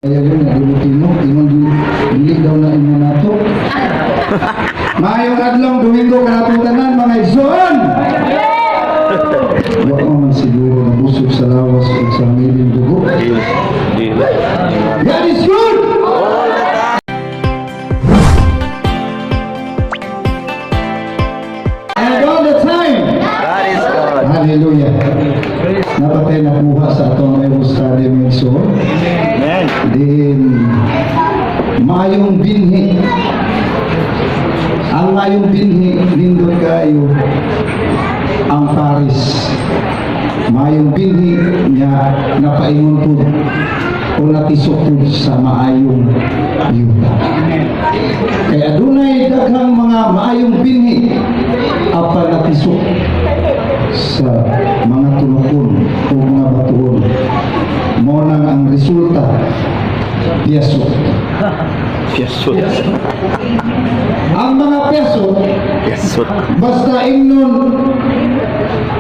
Kaya yun, nagulutino, ingon dili daw na ingon nato. Maayong adlong Domingo kanatong tanan, mga igsoon. Wa man siguro nabusog sa lawas ug sa miling dugo. Dili. God is good! All the time. And all the time! God is good. Hallelujah. Napatay nakuha sa atong Bible study, mga igsoon. Amen. Din maayong binhi. Ang maayong binhi, nindot kayo ang paris. Maayong binhi niya napaingon po o natisok po sa maayong yuta. Kaya adunay daghang mga maayong binhi apan natisok sa mga tunokon o mga batuon. Mao nang ang resulta, piyasot. Piyasot. Ang mga piyasot, Piyasot. Basta ingnon,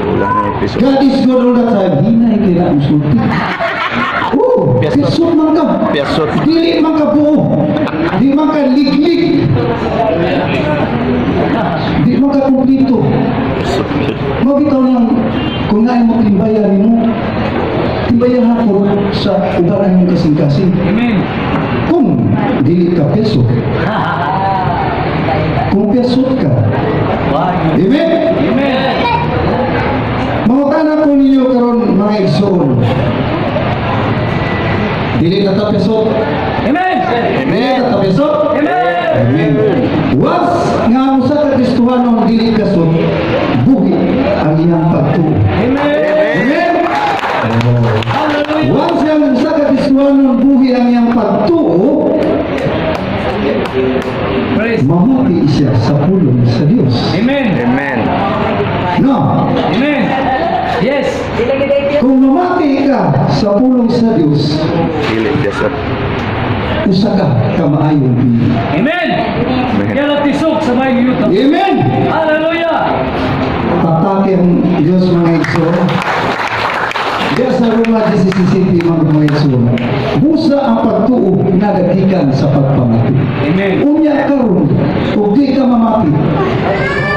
Wala na yung pisot. "God is good all the time," hinay kila ang sulti. Oh, Piyasot. Piyasot man ka. Piyasot. Dili man ka buo. Di man ka liglig. Di man ka kumplito. Piyasot. Mao bitaw nang kung naay mo timbayan nimo, timbayan hapon sa uban ang imong kasing-kasing. Amen. Kung dili ka peso, kung pesot ka. Amen? Amen. Mangutana ko ninyo karon, mga igsoon. Dili na ta pesot. Amen. Dili na ta pesot. Amen. Amen. Once nga ang usa ka Kristohanon dili kasot, buhi ang iyang pagtuo. Amen. Amen. Hallelujah. Once nga ang usa ka Kristohanon buhi ang iyang pagtuo, Praise. Mamati siya sa pulong sa Dios. Amen. Amen. No. Amen. Yes. Kung mamati ka sa pulong sa Dios, Dili piyasot. Usa ka kamaayong binhi. Amen. Amen. Kaya natisok sa may yuta. Amen. Hallelujah. Patake ang Diyos, mga igsoon. Diya sa Roma 16 mga igsoon. Busa ang pagtuo nagagikan sa pagpamati. Amen. Unya karon, ug di ka mamati,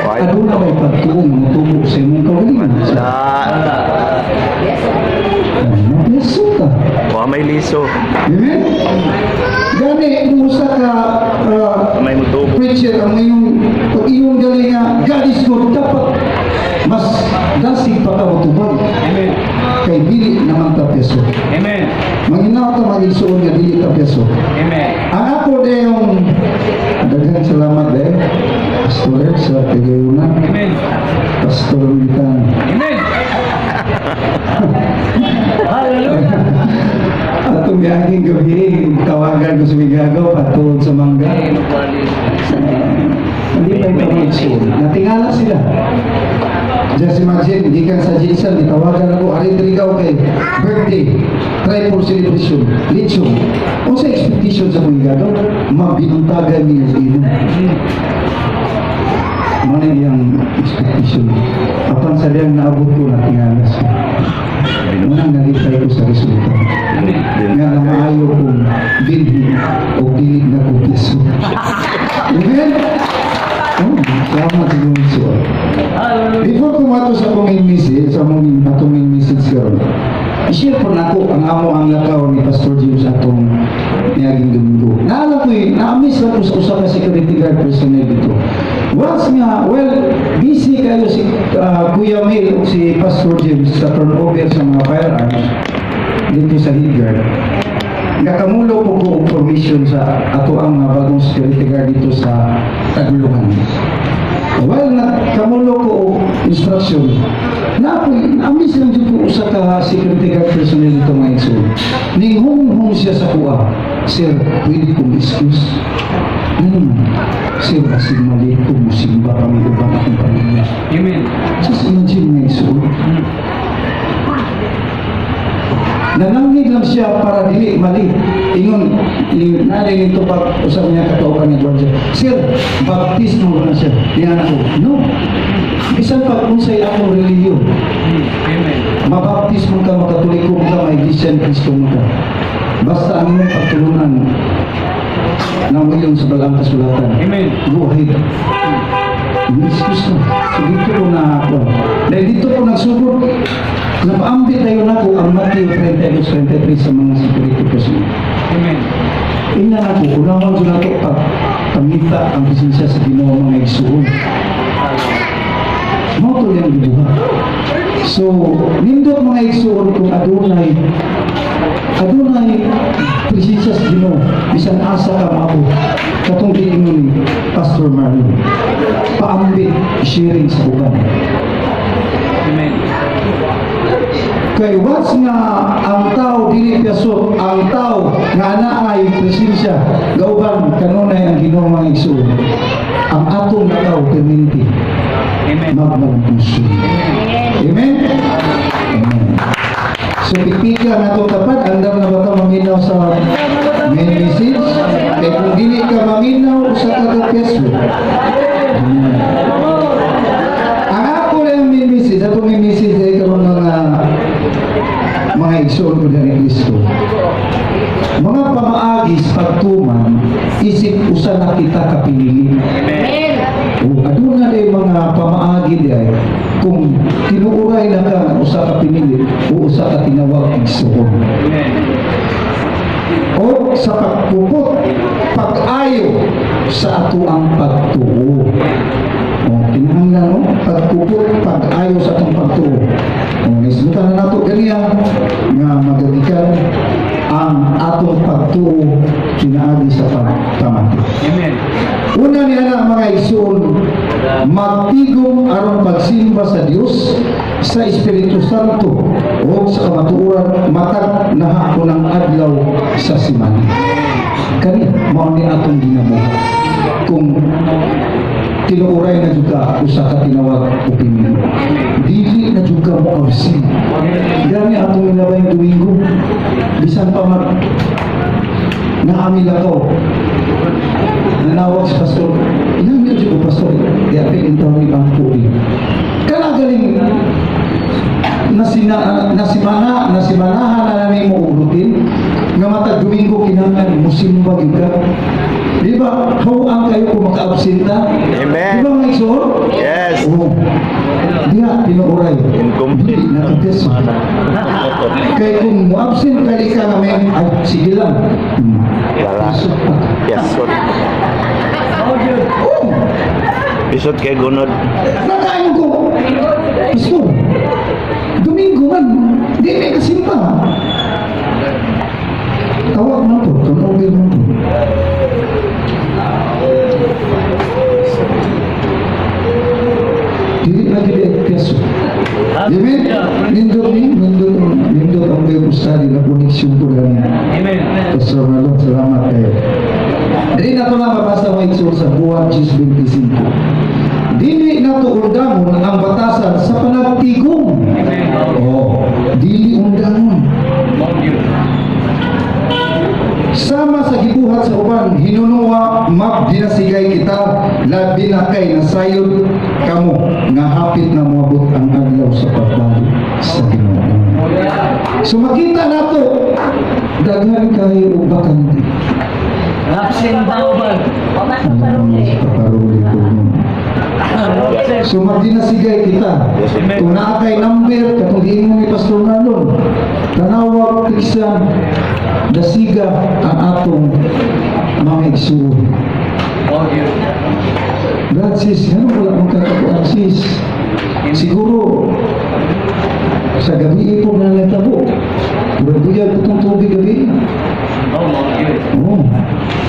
Why? Aduna may pagtuo nga motubo sa imong kaugalingon? Wala. Mapiso ka. Wa may liso. Amen? Gani, kung usa ka May mutubo. Preacher ang iyong pag iyong gali nga "God is good," dapat mas dasig pa ka motubag Amen. Kay dili naman ta peso. Amen. Manginaw ta, mga igsoon, nga dili ta peso. Amen. Ang ako yung daghang salamat eh, Pastor Ed, sa kagayunan. Amen. Pastor Militan. Amen. Hallelujah. Atong miaging gabi, tawagan ko sa Migagaw patungod sa Mangga. Hindi pa yung igsoon. Natingala sila. Just imagine, gikan sa GenSan, gitawagan ako, ari diri ka kay birthday, triple celebration, lechon. Unsa expectation sa mga gagaw? Mabinuntagan niya ino. Mao na iyang expectation. Apan sa diyang naabot ko, natingala siya. Unang nalipay ko sa resulta. Nga na maayo kong binhi o dili na ko piso. Amen? Oh, salamat sa Diyos. Hallelujah. Before ko mato sa akong main message, sa among atong main message karon, i-share po nako ang amo ang lakaw ni Pastor James atong niaging Domingo. Naalala ko eh, na-miss lang ko sa usa ka security guard personnel dito. Once nga, well, busy kayo si Kuya Mel o si Pastor James sa turnover sa mga firearms dito sa head guard. Nakamulo po ko og formation sa ato ang mga bagong security guard dito sa Taguluhan. Well, nakamulo ko og instruction. Na ako, na-miss lang jud ko usa ka security guard personnel dito, mga igsoon. Ninghunghong siya sa kuha. "Sir, pwede kong excuse?" "Ano man?" "Sir, basig mali ko, musimba kami uban akong pamilya." Amen. Just imagine, mga igsoon. Nananghid lang siya para dili mali. Ingon, nalingin to pag usap niya katauhan ni gwardiya. "Sir, baptismo ba na siya?" Diyan ako, "No. Bisan pag unsay akong relihiyon, Amen. Mabaptismo ka, makatoliko ka, may Iglesia ni Cristo mo ka. Basta ang imong pagtulunan na uyon sa Balaang Kasulatan. Amen. Go ahead. Excuse na. So dito ko na ako. Dahil dito ko nagsugod, napaambit tayo nako ang Matthew 32:23 sa mga security personnel. Amen. Ina nako, unahon ko nato pag pangita ang presensya sa Ginoo, mga igsuon. Mao to yang gibuhat. So, nindot, mga igsuon, kung adunay presensya sa Ginoo bisan asa ka maabot. Katong giingon ni Pastor Marlon. Paambit, sharing sa uban. Amen. Kay once nga ang tao dili piyasok, ang tao nga naay presensya gauban kanunay ang Ginoo, mga igsuon. Ang atong lakaw perminti Amen. magmalangkusyon. Amen? Amen. So pipika na itong tapat, andam na ba ito maminaw sa main message? Kaya kung dili ka maminaw, usa ka ka peso. Amen. Ang ako lang main message, atong main message ay karon mga igsoon ko ni Kristo. Mga pamaagi sa pagtuman, isip usa na kita kapinili. Amen. O aduna day mga pamaagi diay kung tinuuray na ka nga usa ka pinili o usa ka tinawag igsoon. Amen. O sa pagpupot, pag-ayo sa atoang pagtuo. O kinahanglan, no, pagpupot, pag-ayo sa atong pagtuo. O nisgutan na nato ganiya nga magagikan ang atong pagtuo pinaagi sa pagpamati. Amen. Una niya na, mga igsoon, magtigom aron pagsimba sa Dios sa Espiritu Santo o sa kamatuoran matag nahapunang adlaw sa simana. Kani mao ni atong ginabuhat. Kung tinuuray na jud ka usa ka tinawag o pinili, dili na jud ka mo absent. Gani atong milabay Domingo, bisan pa mag naami lakaw, nanawag si pastor, ilang yun ko, "Pastor, di apil in taon ni bangko ni." Kana galing nasimana, nasimanahan na namin mo og routine, nga matag Domingo kinahanglan musimba gyud ka. Di ba, hawaan kayo kung maka-absent ta? Amen. Di ba, mga igsoon? Yes. Oo. Diha, tinuuray. Incomplete. Dili na kapeso. Kay kung mo-absent kali ka nga may, ay, sige lang. Wala. Pisot pa ka. Yes, sorry. Oh, yun. Oo. Pisot kay gunod. Nakain ko, "Pastor, Domingo man, di may kasimba." Tawag man to, turnover man to. Dili na gid ay peso. Amen? Nindot ni, nindot, nindot ang Bible study na connection ko lang. Amen. Pastor Marlon, salamat kayo. Dili na ito na mabasa, mga igsoon, sa Buhat 10:25. Dili na to undangon ang batasan sa panagtigom. Amen. Oh, dili undangon. Oh, yun. Sama sa gibuhat sa uban, hinunuwa magdinasigay kita, labi na kay nasayod kamo nga hapit na moabot ang adlaw sa pagbalik sa Ginoo. Oh, yeah. So makita nato daghan kayo og bakante. Absent daw ba? Ano sa kaparuli ko, no? Absent. So magdinasigay kita. Amen. Kung naa kay number katong giingon ni Pastor Marlon, tanawag tiksan, dasiga ang atong mga igsuon. Oh, yun. Brad, sis, ano wala mong katapuan, sis? Siguro, sa gabi ito na natabo. Pero buyag itong tubig gabi. Oh, yun. Oo.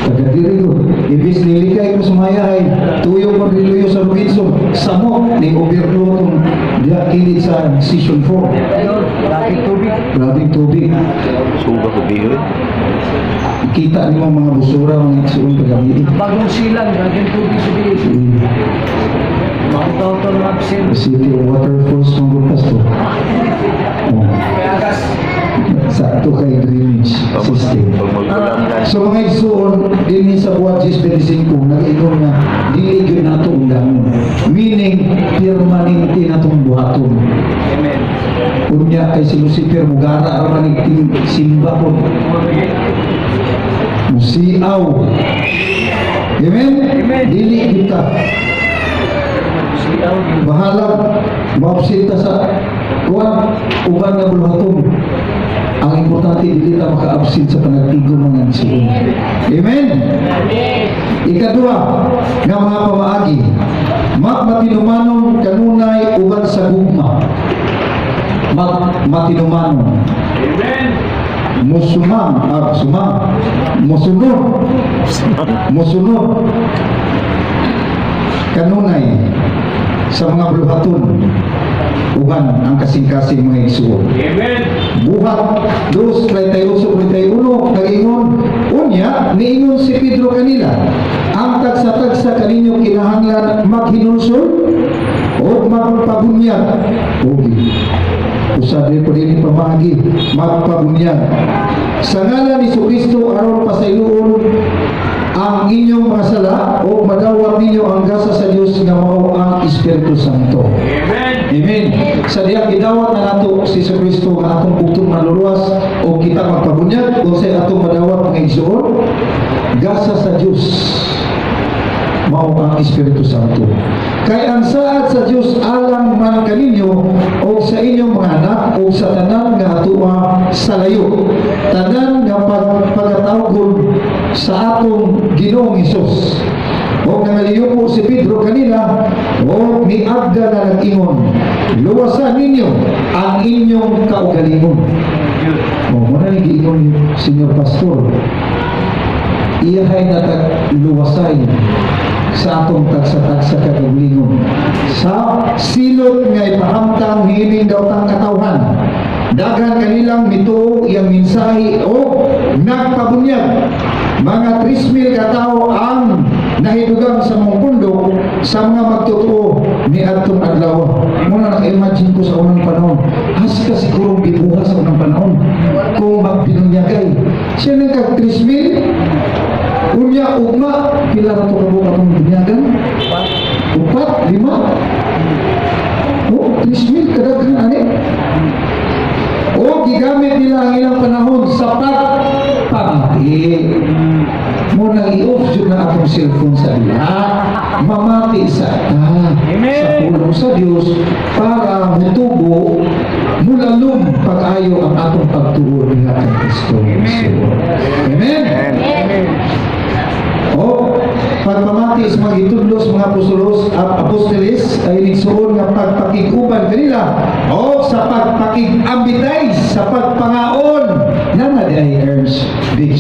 Taga-diri ko. Ibis nilikay ko sumaya ay tuyo ko niluyo sa Robinson. Samo, ni overflow itong diya kilid sa Season 4. Yun. Lagi tubig. Grabing tubig. Suga ko bihoy. Kita ni mga busura, mga igsuon kagabi. Bagong silang, laging tubig sa bilis. Makutaw ng absent. City of Waterfalls ng Pastor. Oh. Sakto kay drainage system. Pag magulam na. So mga igsuon, dinhi sa Buhat 10:25, nag-ingon nga, dili gyud nato undangon. Meaning, permanente na itong buhaton. Amen. Unya kay si Lucifer, mugara ra man ning simba ko. Musiaw. Amen? Amen. Dili kita. Siaw yun. Bahala maabsent ta sa kuan, uban nga buluhaton. Ang importante, dili ta maka-absent sa panagtigom, mga igsoon. Amen. Ikaduha nga mga pamaagi, magmatinumanon kanunay uban sa gugma. Magmatinumanon. Amen. Musumang, sumang, musunod, musunod kanunay sa mga buluhaton uban ang kasing-kasing, mga igsuon. Amen. Buhat 2:38-31, nag-ingon, "Unya, niingon si Pedro kanila, 'Ang tagsa-tagsa kaninyo kinahanglan maghinulsol o magpabunyag.'" Ugi. Usa din po din pamaagi, magpabunyag sa ngalan ni Kristo aron pasayloon ang inyong mga sala o madawat ninyo ang gasa sa Dios nga mao ang Espiritu Santo. Amen. Amen. Sa diya gidawat na nato si Kristo nga atong bugtong manluluwas o kita magpabunyag, unsay atong madawat, mga igsoon? Gasa sa Dios, mao ang Espiritu Santo. "Kay ang saad sa Dios alang man kaninyo o sa inyong mga anak o sa tanan nga atoa sa layo, tanan nga pagkatawgon sa atong Ginoong Hesus." O nangaliyuko si Pedro kanila o miagda na nag-ingon, "Luwasan ninyo ang inyong kaugalingon." Yun. O, mao na ni giingon ni Senyor Pastor. Iyahay na tag luwasay sa atong tagsa-tagsa kaugalingon sa silot nga ipahamtang niining daotang katawhan. Daghan kanilang mituo iyang mensahe o nagpabunyag. Mga 3,000 katao ang nahidugang sa mga pundok sa mga magtotoo ni atong adlaw. Mao na naka-imagine ko sa unang panahon. Hasta siguro gibuha sa unang panahon kung magbinunyagay. Siya nang kag 3,000. Unya ugma, pila ra to kabuok atong binyagan? Upat, lima. Oh, 3,000 kadaghan ani. O gigamit nila ang ilang panahon sa pagpamati. Mao nang i-off jud na atong cellphone sa diha. Mamati sa ta Amen. sa pulong sa Dios para mutubo, mulalom pag-ayo ang atong pagtuo diha kay Kristo. Amen. Amen. O pagpamati sa mga gitudlo sa mga apostolos at apostoles ay nigsuon nga pagpakig-uban kanila o sa pagpakig-ambitay sa pagpangaon na na di ay Ernst Big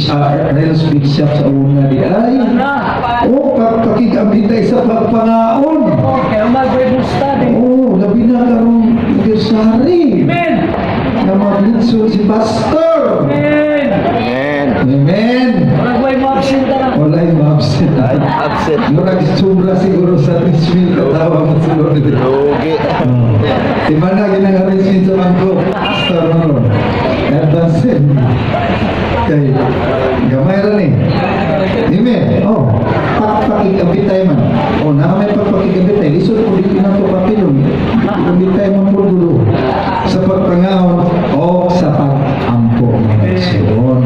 Rails Big Shop sa una di ay Na. o pagpakig-ambitay sa pagpangaon. Oh, kaya mag-Bible study. Oh, labi na karong anniversary Amen. na maglitsod si Pastor. Amen. Amen. Amen. Wala mo absent na. Walay ma-absent. Ay, absent. Murag sobra siguro sa 3,000 katawa mo siguro dito. Lugi. Di ba na ginang-arrangement sa bangko? Star mo. Advance. Kay gamay ra ni. Amen. Oh, pagpakigabitay man. Oh, na may pagpakigabitay. Lisod ko dito na to papilon. Gabitay man po dulo. Sa pagpangaon o sa pag-ampo, mga igsoon.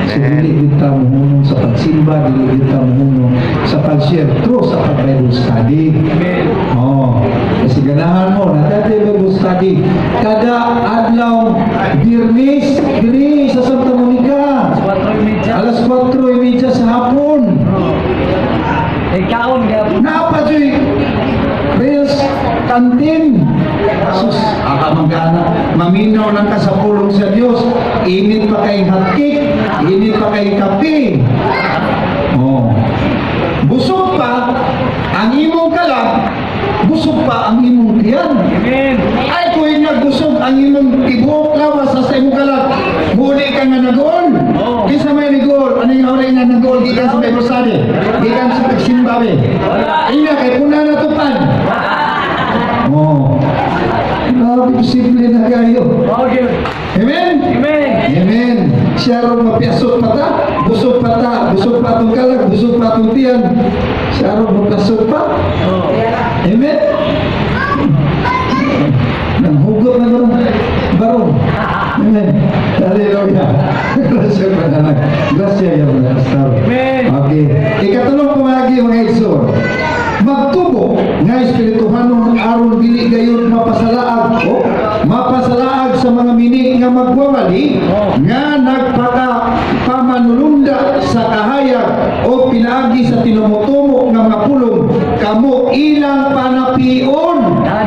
So, dili kita muhunong sa pagsimba, dili kita muhunong sa pag-share, through sa pag-Bible study. Amen. Oh, kasi ganahan mo, natati Bible study. Kada adlaw, Biyernes, diri sa Santa Monica. 4:30. Alas 4:30 sa hapon. Oh. Eh, kaon gapon. Naa juy Rails Canteen. Sus, aka manggana. Maminaw lang ka sa pulong sa Dios. Init pa kay hotcake, init pa kay kape. Oh. Busog pa ang imong kalag, busog pa ang imong tiyan. Amen. Ay, kung nagbusog ang imong tibuok lawas sa imong kalag, muli ka nga nag-all. Oo. Kinsa may nag-all? Ano yung oray nga nag-all? Gikan sa Bible study. Gikan sa pagsimba be. Ina, kay puna na tupan. Oh. Grabe, simple na kayo. Okay. Amen? Amen. Amen. Siya ron mapiasot pa ta, busog pa ta, busog pa atong kalag, busog pa atong tiyan. Siya ron mapiasot pa. Oh. Amen? Nanghugot na barong. Barong. Amen. Hallelujah. Gracias, panalang. Gracias, ya, Pastor. nga magwawali nga nagpaka pamanulunda sa kahayag o pinaagi sa tinumutumo nga mga pulong, kamo ilang panapion.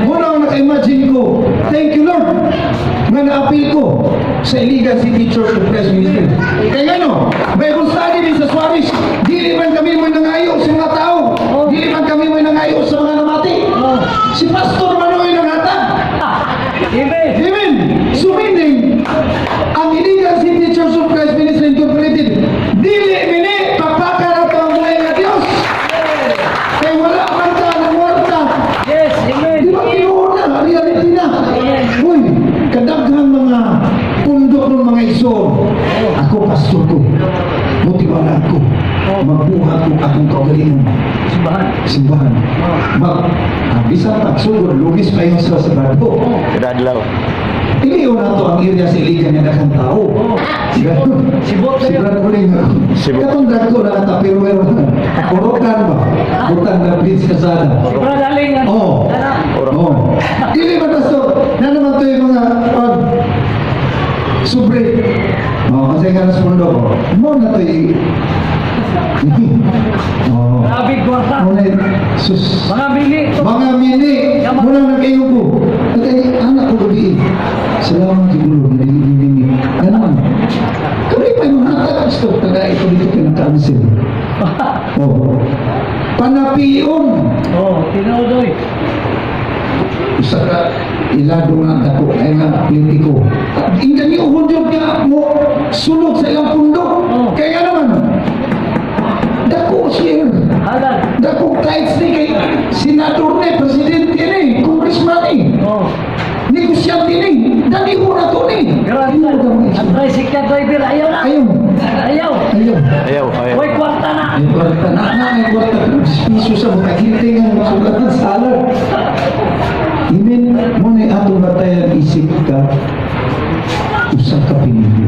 Muna ang naka-imagine ko, thank you, Lord, nga naapil ko sa Iligan City Church of Christ Ministry. Kaya ngano, Bible study din sa Suarez, dili man kami mo nangayo sa mga tao, dili man kami mo nangayo sa mga namati. Si Pastor Manoy nanghatag. Amen. Amen. So meaning, ang Iligan City Church of Christ Ministry Incorporated, dili mini papakara to ang buhay nga Dios. Kay wala man ta ng warta. Yes, amen. Di ba tinuod na, reality na. Uy, kadaghang mga pundok ng mga igsoon. Ako, pastor ko. Motiwala ko. Magbuhat ko akong kaugalingon. Simbahan. Simbahan. Mag, bisan pagsugod, Lunes pa yung sa Sabado. Kadadlaw. Iliw na to ang area sa Iligan nga daghang tao. Ganun. Sibot Si na yun. Brad Uling. Sibot. Katong dagko na ata pero meron. Orokan ba? Butang na Prince Casada. Si Brad Aling. Oo. Tara. Oo. Dili ba, Pastor? Na naman to yung mga pag sobre. Oh, kasi nga nasa mundo ko. Mo na to yung. Oo. Grabe, kwarta. Mo na sus. Mga mili. Mga mini, muna nag-ingon ko. At ay, anak ko gabi. Salamat siguro, nalilini. Ganun. Kami pa yung hatag, gusto, taga ito dito pinaka-answer. Oo. Panapion. Oh, tinuod oy. Usa ka ilado nga dako ay nga politiko. Inggan niyo hundred nga mo sulod sa ilang pundok. Kaya naman, dako siya. Halad. Dako tithes ni kay senador ni, presidente ni, congressman ni, negosyante ni, dali mo na to ni. Grabe. Ang tricycle driver, ayaw na. Ayaw. Ayaw. Ayaw. Ayaw, ayaw. Hoy, kwarta na. Ay, kwarta na na, ay kwarta. Piso sa mga ginting ang masugatan sa alar. Amen. Mo na atong batayan isip ka usa ka pinili.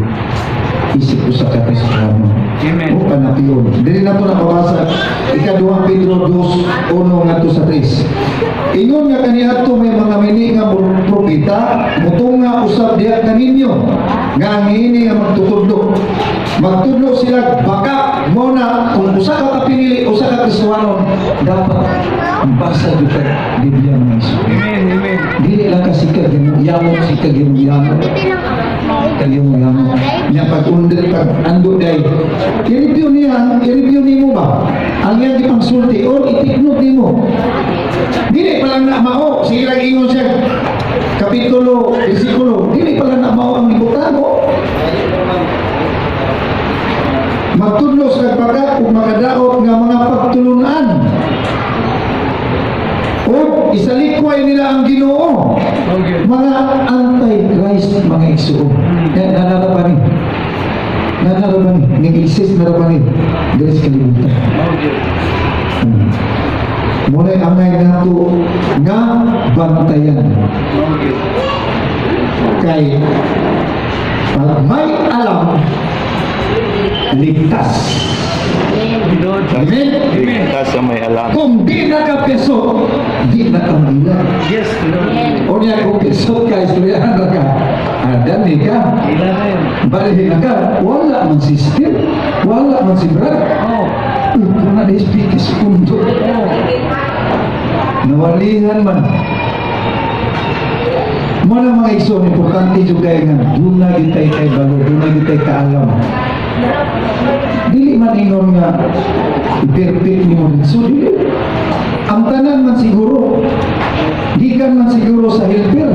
Isip usa ka Kristiyano. Amen. O panapiyon. Dili na to nakabasa. Ikaduhang Pedro 2:1 ngadto sa 3. Ingon nga kaniadto may mga mini nga propeta, mutunga usab diha kaninyo nga ang niini nga magtutudlo. Magtudlo sila baka mo na kung usa ka kapinili, usa ka Kristohanon, dapat basa jud ka Biblia, mga igsoon. Amen, amen. Dili lang ka sikag yamo, sikag yamo. Kag yamo. Nya pag under pag ando day. I-review niya, i-review nimo ba? Ang iyang gipangsulti or i-take nimo. Dili pa lang na mao, sige lang ingon siya. Kapitulo, bersikulo, dili pa lang na mao ang gibutan mo. Magtudlo sa pagka ug makadaot nga mga pagtulunan. O isalikway nila ang Ginoo. Mga anti-Christ, mga igsoon. Yan, nanara pa ni. Nanara pa ni. Ning-exist na pa ni. Diri sa kalibutan. Muna angay nato nga bantayan. Kay pag may alam, ligtas. Tinuod. Amen? Ligtas sa may alam. Kung di na ka peso, di na ka mahila. Yes, tinuod. O niya, kung peso ka, istoryahan na ka. Adani ka. Ila na yun. Bali na ka, wala man si Steve, wala man si Brad. Ito na di speak punto. Nawalihan man. Mo na mga igsoon, importante jud kay nga duna gitay kay balo, duna gitay kaalam. Dili man ingon nga perfect nimo didto, dili. Ang tanan man siguro, gikan man siguro sa helper.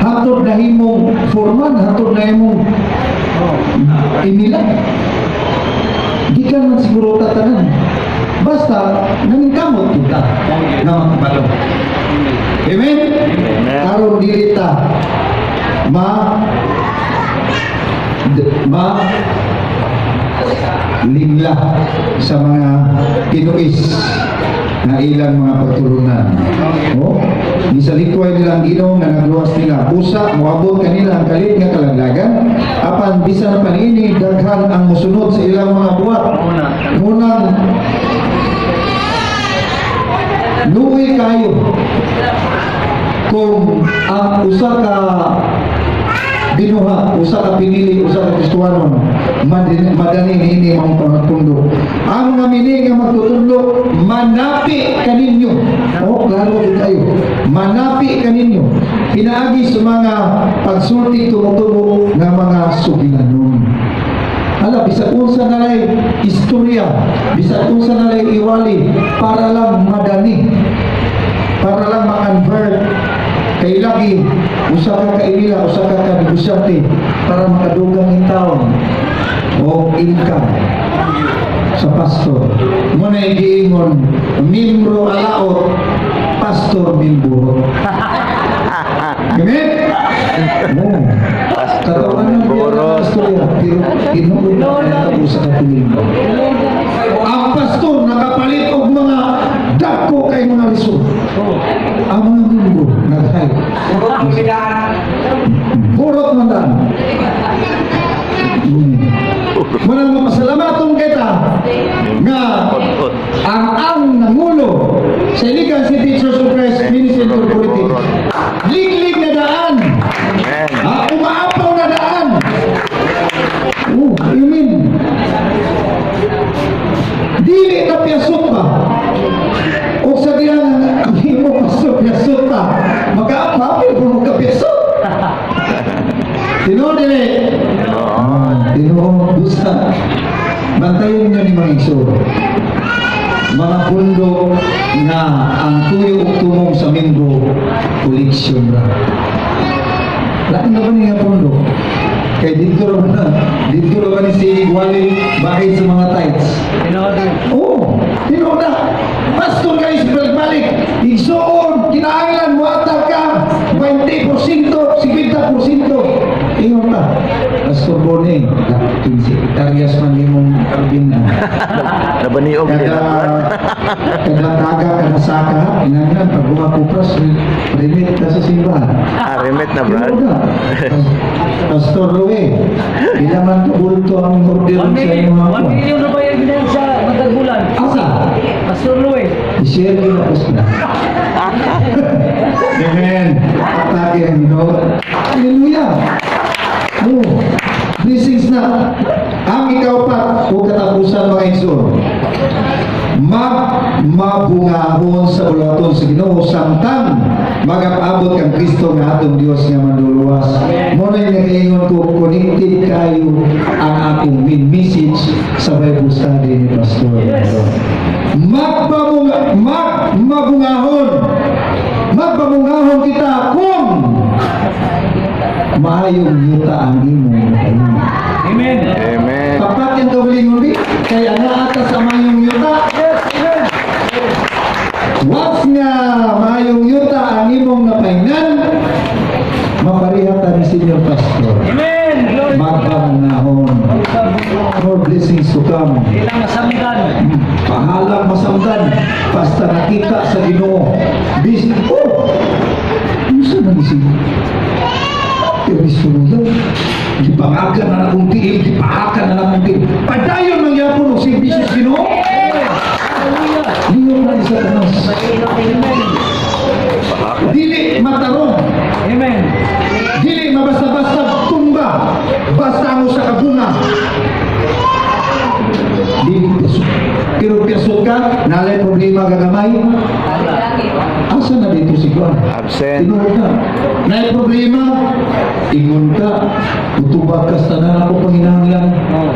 Hatod na himong foreman, hatod na himong imila. Gikan man siguro tatanan. Basta naningkamot kita nga makabalo. Amen? Amen. Karon dili ta ma ma lingla sa mga tinuis na ilang mga pagtulunan. Oh, Gisalikway nila ang Ginoo nga nagluwas nila. Busa moabot kanila ang kalit nga kalaglagan. Apan bisan pa niini daghan ang mosunod sa ilang mga buhat. Muna. Munang luoy kayo kung ang usa ka Kinuha, usa ka pinili, usa ka Kristohanon, madani niini ang pangpundo. Ang mga mini nga magtutudlo, manapi kaninyo. Oh, klaro gid kayo. Manapi kaninyo. Pinaagi sa mga pagsulti tumutubo nga mga sugilanon. Hala, bisag unsa na lay istorya, bisag unsa na lay iwali, para lang madani, para lang ma-convert. Kay lagi, usa ka kainila, usa ka ka negosyante, para makadugang in taon o income sa pastor. Muna giingon, "Membro alaot, pastor mimburot." Amen? No. Pastor Katawan ng biya Mimburot. ng istorya, pero tinuod na ang sa katuling. Ang pastor nakapalit og mga dako kay mga lisod. Ang mga membro nag-hide. Burot man daan. Manang mapasalamaton kita nga Ot-ot. ang nangulo sa Iligan City Church of Christ Ministry Incorporated. Liglig na daan. Amen. Ah, umaapaw na daan. Oh, amen. Dili ka piyasok ba? O sa diyang ang imo pasok piyasok ka. Makaapapil kung magkapiyasok. Tinuod dili. Oo. Ah, tinuod busa. Bantayan niyo ni mga igsoon. Mga pundo nga ang tuyo ug tumong sa membro koleksyon ra. Lain na ba niya pundo? Kay dito ra na, dito ra ba ni si Wally bakit sa mga tithes? Tinuod. Oo, tinuod na. Pastor guys, balik-balik. Igsoon, kinahanglan muhatag ka 20%, 50%. Ingon ka. Pastor Bonnie, 15 hektaryas man imong karbin na. Nabaniog din. Kada taga, kada saka, kinahanglan pag buha kupras, remit ka sa simbahan. Ah, remit na, Brad. Tinuod na. Pastor Louie, pila man kabulto ang order One sa million, imong 1 million na ba yung ginayang sa matag bulan? Asa? Pastor Louie. I-share ko na post na. Amen. Atake ang Ginoo. Hallelujah. Oh, blessings na. Ang ikaupat o katapusan, mga igsoon. Magmabungahon sa buluhaton sa Ginoo samtang magapaabot kang Kristo nga atong Dios nga manluluwas. Mo na yung nakaingon ko, connected kayo ang akong main message sa Bible study ni Pastor. Yes. Magmabungahon. Magpabungahon kita kung maayong yuta ang imong tanim. Amen. Amen. Papak yung kaugalingon bi, kay ana ata sa maayong yuta. Yes, amen. Once nga maayong yuta ang imong napaingnan, mapareha ta ni Senior Pastor. Amen. Glory. Magpabungahon. More blessings to come. Ilang masamdan. Bahalang masamdan basta nakita sa Ginoo. Bis oh. Unsa man si pero sunod gipangakan na akong tiil, gipahakan na akong tiil. Padayon man gyapon og serbisyo sa Ginoo. Hallelujah. Ingon na sa tanas. Amen. Dili matarong, Amen. dili mabasta-basta tumba, basta ang usa ka bunga. Dili piso. Pero piso ka, nalay problema gagamay. Asa na dito si Juan? Absent. Tinuod na. Naay problema, ingon ka, utubag ka sa tanan ako panginahanglan. Oh.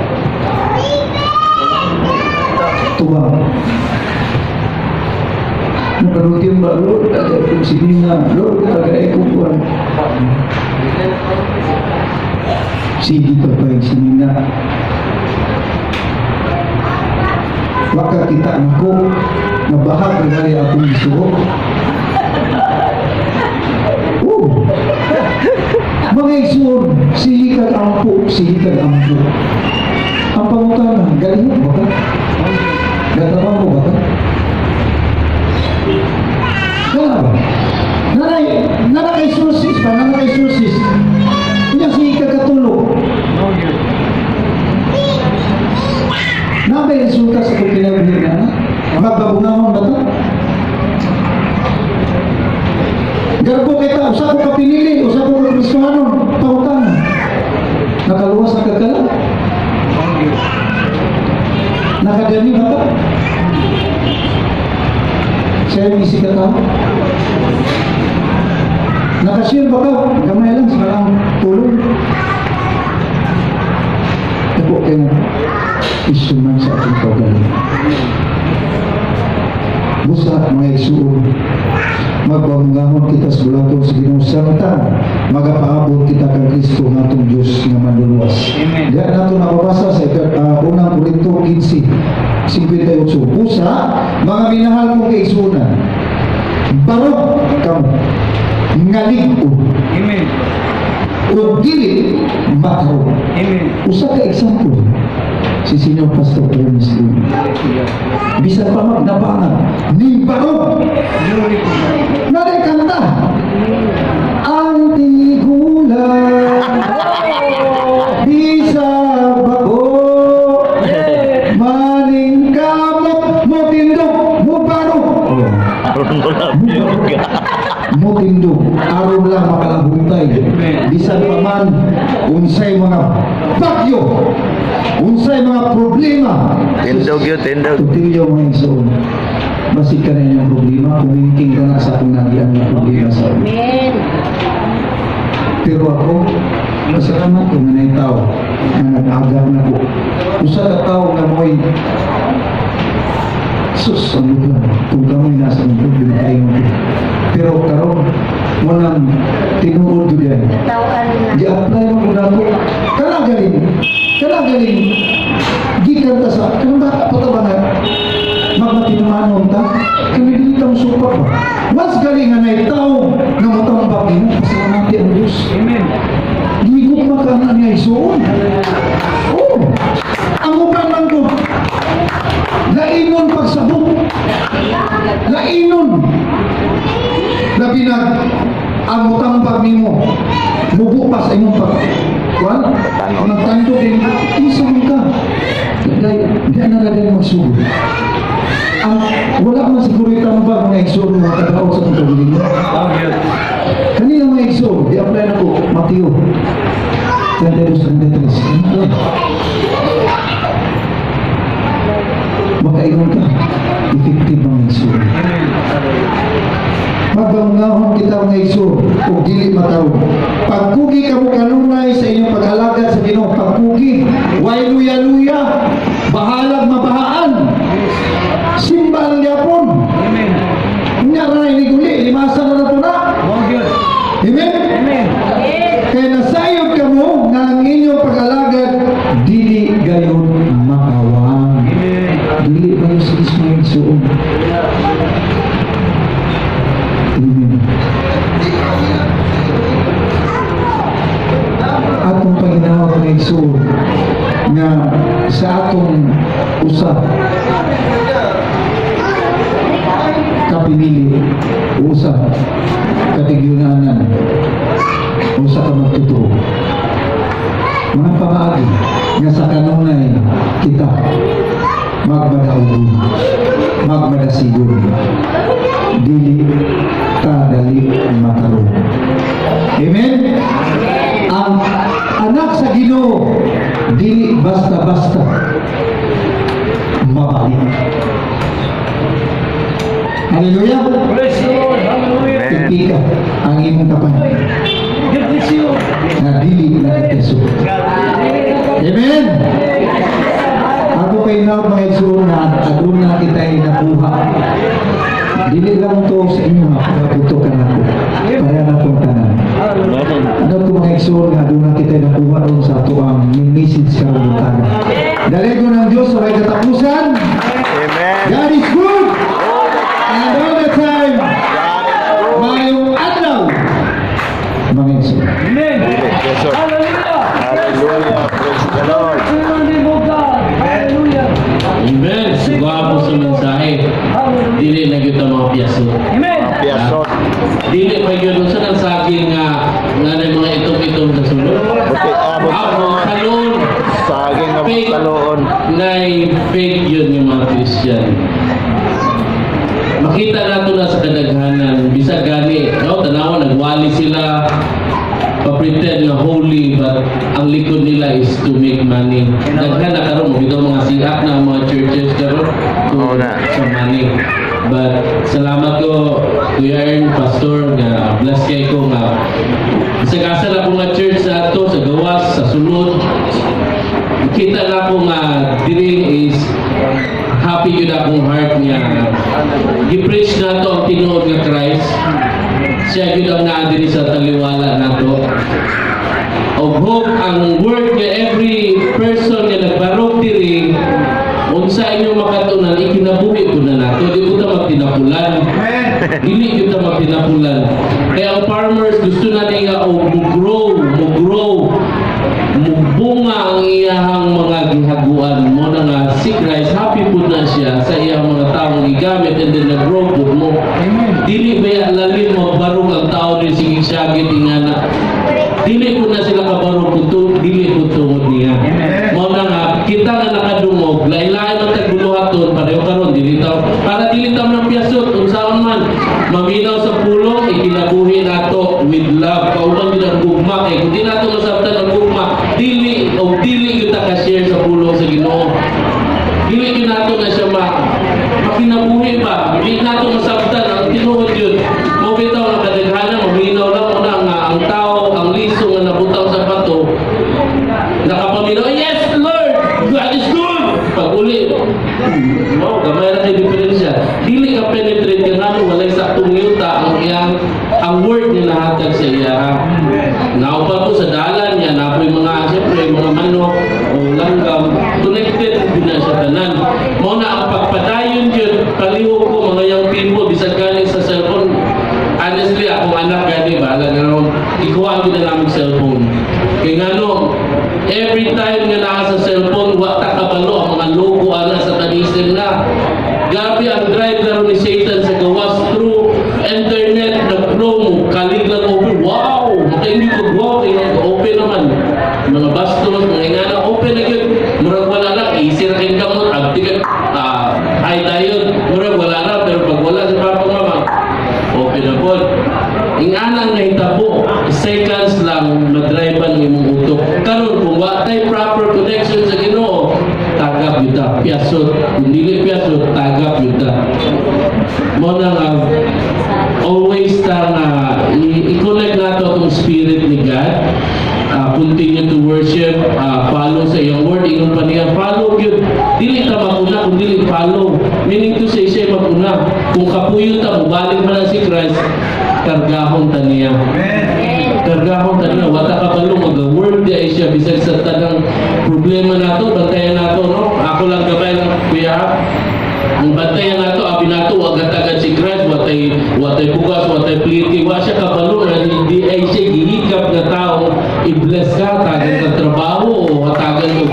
Tubag. Nakarutin ba, Lord, tagay kong sininga, Lord, tagay kong kuwan. Sige ka pa yung sininga. Waka kita nako, nabahag na gali akong gisuot. Oh. Mga igsoon, sige kag ampo, sige kag ampo. Ang pangutana, galing ba ka? Gatrabaho ba ka? Wala ba? Nanay, nanay kay sources pa, nanay kay sources. Kunya sige ka katulog. No, yun. Nabay resulta sa kung kinabuhi na na? Magbabungahon ba to? Garbo kita, usa ko ka pinili, usa ko ka Kristohanon, pangutana. Nakaluwas na kagala? Nakadani ba ka? Siya yung isi ka tao? Nakashare ba ka? Gamay lang sa lang tulong. Dako kayo issue man sa atong kaugalingon. Busa, mga igsuon, magpamungahon kita sa bulaton sa Ginoo samtang magapaabot kita kang Kristo nga atong Dios nga manluluwas. Amen. Diyan nato nababasa sa unang Korinto 15:58. Busa, mga minahal kong kaigsuonan, barog kamo nga lig-on Amen. ug dili matarong. Amen. Usa ka example si Senior Pastor Ernest Lim. Bisan pa magnabangan, ni barog. Glory to God. Naray kanta. Ang tigulang bisag bako, maningkamot motindog mobarog. Motindog aron lang makalabuntay bisan pa man unsay mga bagyo, unsay mga problema. Tindog yun, tindog. Tutilyo, mga igsoon. Basig ka na inyong problema, kumingking ka na sa akong nagian nga problema sa una. Amen. Pero ako, masalamat ko nga naay tao nga nag-agak na ko. Usa ka tao nga mo'y sus, ang lugar. Kung kamoy nasa mong problema, ayaw ko. Pero karon mo nang tinuod yun yan. Tawaan na. Gi-apply mo ko na ako. Kana galing, kana galing, gikan ta sa, kanang bata pa ta ba nga, magmatinumanon ta, kami dili ta musupak ba. Once galing nga naay tao nga motambak nimo, pasalamati ang Diyos. Amen. Gigugma ka na niya isuon. Oh, ang uban man ko, lainon pagsabot. Lainon. Labi na, ang mutambag nimo, mubo pa sa imong pag kuan, Tanon. nagtando din, unsa man ka? Dahil, di na lang magsugod. Ang wala man siguro itambag mga igsoon mga kadaot sa itong kaugalingon. Amen. Kanina, mga igsoon, di-apply na ko, Mateo 22:23. Ano to? Makaingon ka, effective, mga igsoon. Amen. Magbangunahon kita, mga igsoon, ug dili matarong. Pagkugi kamo kanunay sa inyong pag-alagad sa Ginoo, pagkugi, way luya-luya, bahalag mabahaan, simba lang gyapon. Amen. Unya ra na iniguli, limasa na nato na. Mao gyud. Amen? Amen. Kaya nasayod kamo nga ang inyong pag-alagad dili gayon makawang. Amen. Dili ba yung sa mga igsoon? Amen. Atong paginawag, mga igsoon, nga sa atong usa kapinili, usa katigyunanan, usa ka magtotoo, mga pamaagi nga sa kanunay kita magmadaugon, magmadasigon, dili ta dali matarong. Amen. Ang anak sa Ginoo dili basta-basta mabalik. Hallelujah. Praise the Lord. Hallelujah. Amen. Ipika ang imong kapan God bless you. na dili na keso. Amen. Ako kay na mga igsoon na aduna kita'y nakuha. Dili lang to sa inyo ha, pero to kanako. Para na tong tanan. Amen. Ano to, mga igsoon, nga aduna kita'y nakuha ron sa ato ang message sa butana. Dalaygon ang Diyos sa may katapusan. Amen. God is good and all the time. God is good. Maayong adlaw, mga igsoon. Amen. Yes, sir. Hallelujah. Hallelujah. Praise the Lord. To the name of God. Hallelujah. Amen. Gwapo sa mensahe. Hallelujah. Dili na gyud ang mga piyaso. Amen. Piasot. Dili pa gyud unsa nang saging nga nga na mga itom-itom sa sulod. Buti, ah, Ah, mga talon. Saging nga Fake. taloon. Nay fake yun yung mga Christian. Makita nato na sa kadaghanan, bisag gani, no, tanawa nagwali sila. pa-pretend nga holy, but ang likod nila is to make money. Daghan na karon bitaw mga siak na ang mga churches karon Oo na. Sa money. But salamat ko, Kuya Ern, Pastor, nga bless kay ko nga sa asa na ko nga church sa ato, sa gawas, sa sulod. Kita na ko nga diri is happy yun akong heart nga gi-preach nato ang tinuod nga Christ. Siya yun ang naa diri sa taliwala nato. Og hope ang word nga every person nga nagbarog diri, unsa inyong makatunan, ikinabuhi ko na nato. Di ko ta magtinapulan. Dili gyud ta magtinapulan. Kaya ang farmers gusto na niya og mo-grow, mo-grow, mubunga ang iyahang mga gihaguan. Mo na nga si Christ, happy pud na siya sa iyang mga taong gigamit and then nag-grow pud mo. Dili ba lalim magbarog ang tao ni sige syagit ingana? Dili pud na sila kabarog kung dili pud tungod niya. Mo na nga kita nga nakadungog, lain-lain ang tagbuhaton pareho karon, dili taw para dili taw ng piyasot. Unsaon man maminaw sa pulong, ikinabuhi nato with love, kauban gyud ang gugma, kay kung di nato masabtan ang gugma, dili o dili gyud ta ka-share sa pulong sa Ginoo. Dili gyud nato na siya makinabuhi ba. Dili nato masabtan ang tinuod yun. Mo bitaw nga kadaghanan maminaw lang una nga ang tao, ang liso nga nabutaw sa bato, nakapaminaw, "Yes Lord, God is good." Pag uli, wow, gamay ra kay diferensya. Dili ka penetrate ka ngano walay saktong yuta ang iyang ang word nga nahatag sa iya. Naupa ko sa dalan niya, napoy mga, siyempre, mga manok o langgam, connected din na sa tanan. Mao na ang pagpadayon yun, palihog ko mga young people, bisag gani sa cellphone. Honestly, akong anak gani, bahala na ron, ikuha gyud na namin cellphone. Kaya ngano, every time nga naa sa cellphone, wa ta kabalo ang mga logo ana Satanism na. Grabe ang drive na ron ni Satan sa gawas through internet, nag-flow mo, kalig lang over, wow! Makaingin ko, wow, kaya open naman. Mga bastos, mga ingana, open na yun. Murag wala lang, easy ra kayong kamot, abdi ka, ay tayo, murag wala na, pero pag wala sa papa mama, open na po. Ingana nga hitabo, seconds lang madrive ang imong utok. Karon kung wa tay proper connection sa Ginoo, tagap yun ta, piyasot. Kung dili piyasot, tagap yun ta. Mo na nga always ta nga i-connect nato atong spirit ni God. Continue to worship, follow sa iyang word, ingon pa niya, follow gyud. Dili ta maguna kung dili follow. Meaning to say, siya maguna. Kung kapuyo ta, mubalik man na si Christ, kargahon ta niya. Kargahon ta niya, wala ka kabalo, mag-work di ay siya, bisag sa tanang problema nato, bantayan nato, no? Ako lang gabay lang, kuya. Ang bantayan nato, abi nato, wag agad si Christ, watay bugas, watay pliti, wa siya kabalo na di ay siya gihikap nga tao, i-bless ka, tagal kang trabaho, o hatagan mo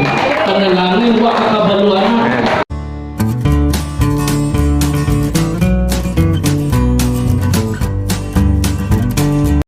panalangin, wa ka kabalo.